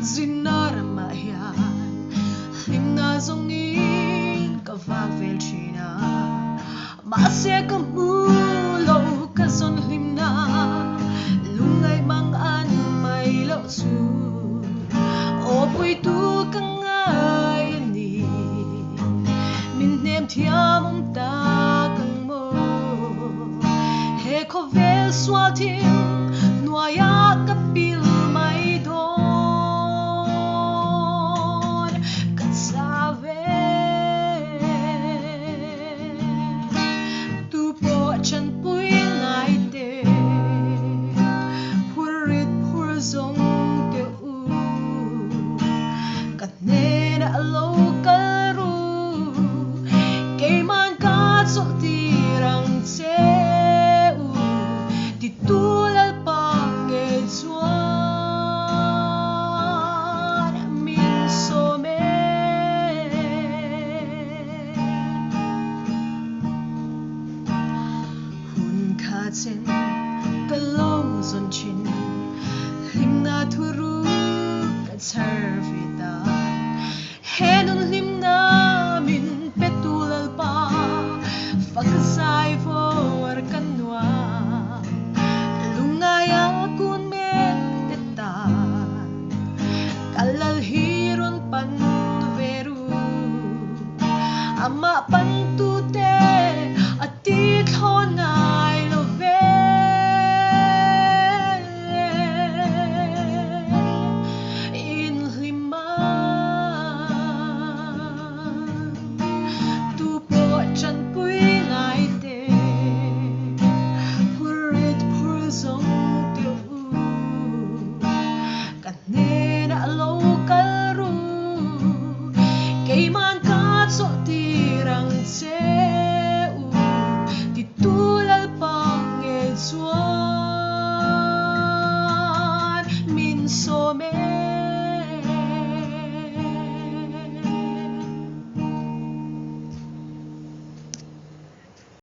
Zinna ramah hian hlimna zawngin ka vak vel thin a, mahse ka hmu lo ka zawn hlimna lungngaih mang an mai loh chu aw puitu ka ngai a ni. Min hnem thiam awm tak ang maw? He khawvel sual thim hnuaiah ka pil mai dawn ka chau e. Tu pawh chanpui ngai te phur rit phur zawng teh u. Ka hnenah a lo kal ru, keiman ka chawlh tir ang che u, titu Lalpa nge chuan min sawm e. Hun kha chen ka lo zawn thin, hlimna thu ru ka chhar